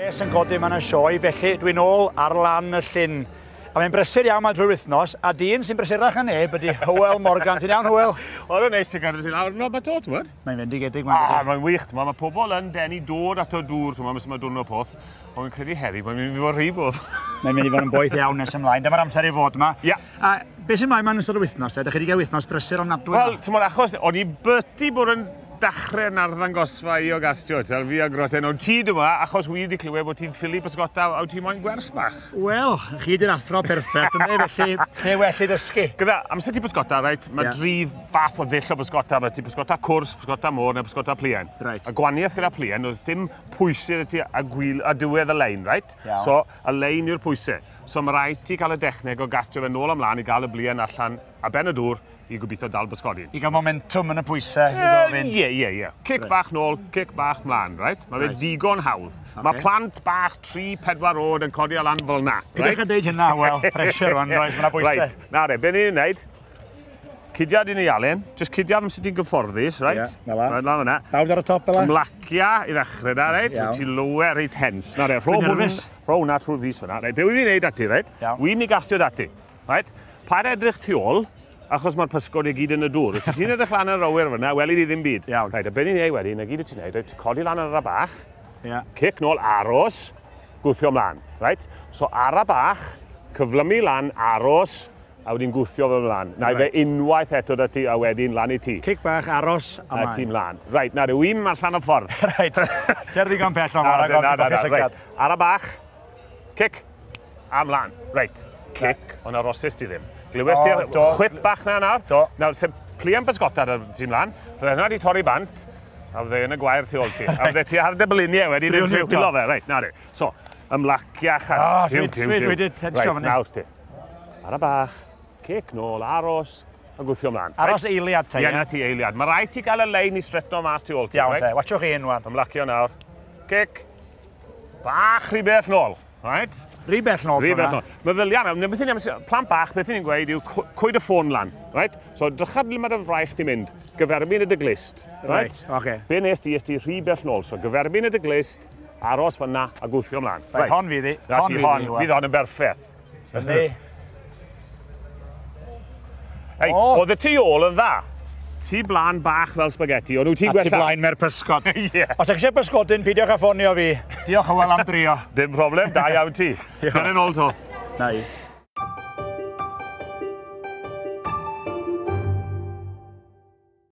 Gwres yn codi yma yn y sioe, felly dwi'n ôl ar lan y llyn. A mae'n brysur iawn mae drwy'r wythnos, a dyn sy'n brysurach na neb ydy Hywel Morgan. Ti'n iawn, Hywel? Oedd o'n neis ti'n gadw ti lawr. No, mae to, ti'n gwybod? Mae'n fendigedig, mae'n ah, mae'n wych, ti'n Mae pobl yn denu dod at o dŵr, ti'n gwybod, mae dwrnod poth. Ond fi'n credu heddi, mae'n mynd i fod rhy both. Mae'n mynd i fod yn boeth iawn nes ymlaen. Dyma'r amser i fod yma. Ia. A beth sy'n mlaen ma'n ystod y wythnos, e? Dych chi wedi cael wythnos brysur ofnadwy? Wel, ti'n gwybod, achos o'n i byti bod yn dechrau yn arddangosfa i o gastio, tel fi a Groten, ond ti dyma, achos wi wedi clywed bod ti'n ffili bysgota a ti moyn gwers bach. Wel, chi di'r athro perffaith, ynddi, felly lle well i ddysgu. Gyda, amser ti bysgota, reit, mae yeah. dri fath o ddull o bysgota, mae ti bysgota cwrs, bysgota môr neu bysgota plien. Right. Y gwaniaeth gyda plien, oes dim pwysau ti a, gwyl, a diwedd y lein, right? Iawn. So, y lein yw'r pwysau. So, mae rhaid ti cael y dechneg o gastio fe nôl ymlaen i gael y blien allan a ben y dŵr i gobeithio dal bysgodyn. I gael momentum yn y pwysau i ddod fynd. Ie, ie, ie. Cic Reit. bach nôl, cic bach mlaen, right? Mae fe Reit. digon hawdd. Mae Ocê. plant bach 3-4 oed yn codi o lan fel na. Pidwch â deud hynna, wel, pressure rwan, roedd, mae'na bwysau. Right, na re, be ni'n neud? Cydiad i ni Alun, just cydiad am sut ti'n gyfforddus, right? Ie, fel 'a. Right, lan fyna. Bawd ar y top fel 'a? Ymlacia i ddechrau da, reit? Iawn. Wyt ti'n lower reit tense. Na re, rho Dwi'n hwn, nerfus. rho hwnna trwy'r fus fyna. Reit, be wy'n ei wneud ati, reit? Iawn. Wy'n ei gastio ati, reit? Paid edrych tu ôl, achos mae'r pysgod i gyd yn y dŵr. Os wyt ti'n edrych lan ar yr fyna, weli di ddim byd. Iawn. Reit, a be ni'n ei wedyn, na gyd wyt ti'n neud, reit, codi lan ar y bach, Ie. cic nôl, aros, gwthio mlaen, reit? So ara bach, cyflymu lan, aros, a wedyn gwthio fe mlaen. Na i fe Reit. unwaith eto da ti, a wedyn lan i ti. Cic bach, aros, a A ti mlaen. mlaen. Reit, na rhyw un allan o ffordd. Reit, cer ddigon pell o'n Na, fawr, na, na, na, reit. Ara bach, cic, a mlaen. Reit, cic, ond arosys ti ddim. Glywes O, ti'r do. chwip bach na nawr? Do. Nawr, sef plian bysgota ar ti mlaen, fydde hwnna wedi torri bant, a fydde yn y gwair tu ôl ti. A fydde ti ar dy bliniau wedyn yn Driwn ni twilo fe. Reit, na di. So, ymlaciach a... O, tiw, tiw, tiw. dwi 'di tensio Reit, fyny. nawr ti. Ara bach, cic nôl, aros, a gwthio mlaen. Aros eiliad te, Ie, na ti eiliad. Mae rhaid ti gael y lein i stretno mas tu ôl ti. Iawn reit? te, watchwch chi un wan. Ymlacio nawr. Cic. Bach rhy bell nôl. Right? Rhy bell nôl Rhy tro bell 'na. nôl. Meddylia nawr, beth ni'n plant bach, beth ni'n gweud yw cwyd y ffôn lan. Right? So, drycha ble mae dy fraich di mynd. Gyferbyn y dy glist. Right? Reit, ocê. Be nes di, es di rhy bell nôl. So, gyferbyn y dy glist, aros fyna a gwthio ymlaen. Reit, hon fydd hi. Na Hon ti, fydd hon. hi, wan. Fydd hon yn berffaith. Yndi. Hei, O. oedd y tu ôl yn dda. Tu blaen bach fel spaghetti, ond wyt ti'n A tu gwella? blaen mae'r pysgod. Ie. Os ydych chi eisiau pysgodyn, peidiwch â ffonio fi. Diolch Hywel am drio. Dim problem, da iawn ti. Dyna nôl to. Na i.